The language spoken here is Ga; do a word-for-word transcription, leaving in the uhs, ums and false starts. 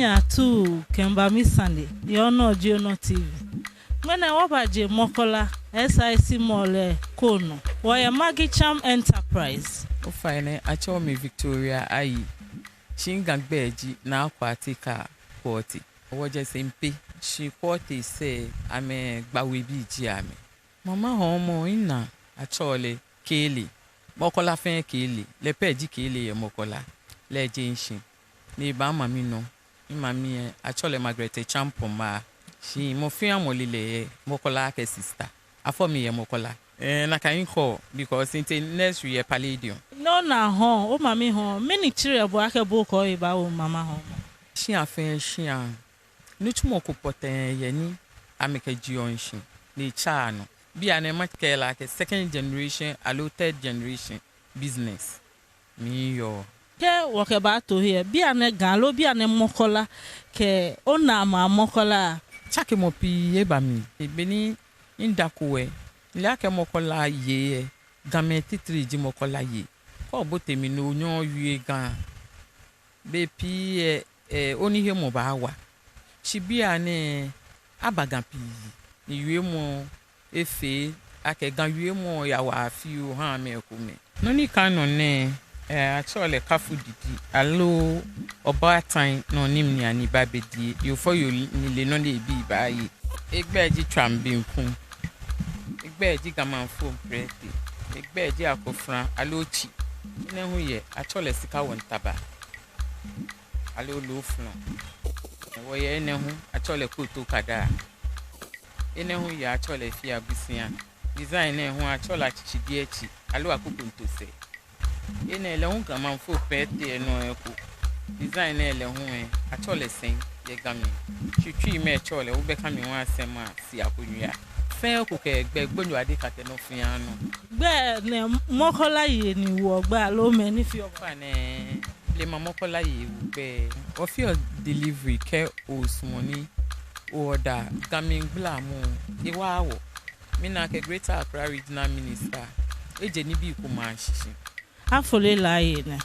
Atuu kɛmiiba misane yɛ Onɔ Ji Onɔ T V. Ŋmɛnɛ wɔbaje Makola S I C mall lɛ ko nɔ. Wɔyɛ Maggie Charm Enterprise. Ofainɛ, atsɛɔ mi Victoria Ayi. Shi mi Ga gbɛi ji Naa Kwateka Quartey. Wɔjɛ Sempe. Shi Quartey sɛɛ amɛgba webii ji amɛ. Mama hɔɔmɔ, mina atsɛɔ lɛ Keele. Makola fɛɛ Keele. Lɛ pɛ ji Keele yɛ Makola. Lɛ eje shishi ni eba mimami nɔ. Mimami lɛ, atsɛɔ lɛ Margaret Champon Maa. Shi mɔ fɛɛ mɔ le lɛ yɛ Makola akɛ sister. Afɔ mi yɛ Makola. Eh, nakai mikɛɔ, because mitee nursery yɛ Palladium. Ni ona hɔɔmɔ, omami hɔɔmɔ, mɛni tsirɛ bo akɛ bo okɔ ohe baawo mama hɔɔmɔ? Shia fɛɛ shia, nitsumɔ ko pɔtɛɛ yɛ ni amɛkɛjeɔ shishi ni etsaa nɔ. Bianɛ makɛɛ lɛ akɛ second generation aloo third generation business mli miyɔɔ. Kɛ wɔkɛbaato he lɛ, bianɛ Ga aloo bianɛ Makola, kɛ ona mɔ Makola? Tsakemɔ pii eba mli. Be ni midako lɛ, mile akɛ Makola yei lɛ, Gamɛi titri ji Makola yei. Kɛ obote mli ni onyɛɛɛ owie Ga, bei pii lɛ, eh, onihemɔ baawa. Shi bianɛ aba Ga pii, ni wiemɔ efee akɛ Ga wiemɔ yawa fioo ha mɛi komɛi. Nɔ ni ka nɔ nɛɛ, eh, atsɛɔ lɛ kafo didi, aloo ɔbaatan nɔ ni mli ni ba bɛ die, yoo fɔ yoo ni le nɔ ni ebi baaye. Egbɛi ji tswaa benkum. Egbɛi ji Ga maŋ foo prɛte. Egbɛi ji akofra aloo tsi. Enɛ hu yɛ, atsɛɔ lɛ sika wɔntaba. Aloo loofɔlɔ. Wɔyɛ enɛ hu, atsɛɔ lɛ koto kada. Enɛ hu yɛ, atsɛɔ lɛ fia busia. Design nɛɛ hu atsɛɔ lɛ atsitsi diɛtsi aloo akuku ntosɛ. Enɛ lɛ hu Ga maŋ foo prɛte lɛ nɔ eko. Design nɛɛ lɛ hu lɛ, atsɛɔ lɛ sɛi yɛ Ga mli. Tsutsu mɛi tsɛɔ lɛ, wobɛ Ga mli hu asɛma si akonya. Fɛɛ ko kɛ gbɛ, gbonyo ade kɛtee nɔ fɛɛ nɔ. Gbɛ nɛɛ Makola yei ni woɔ gbɛ aloo mɛi ni feɔ gbɛ? Ofainɛ, blema Makola yei woɔ gbɛ. Wɔfeɔ delivery kɛ osumɔɔ ni o-order Ga mli gblamɔ, ewa wɔ. Mina akɛ Greater Accra Regional Minister eje nibii komɛi ashishi. Afole lɛ aye nɛ.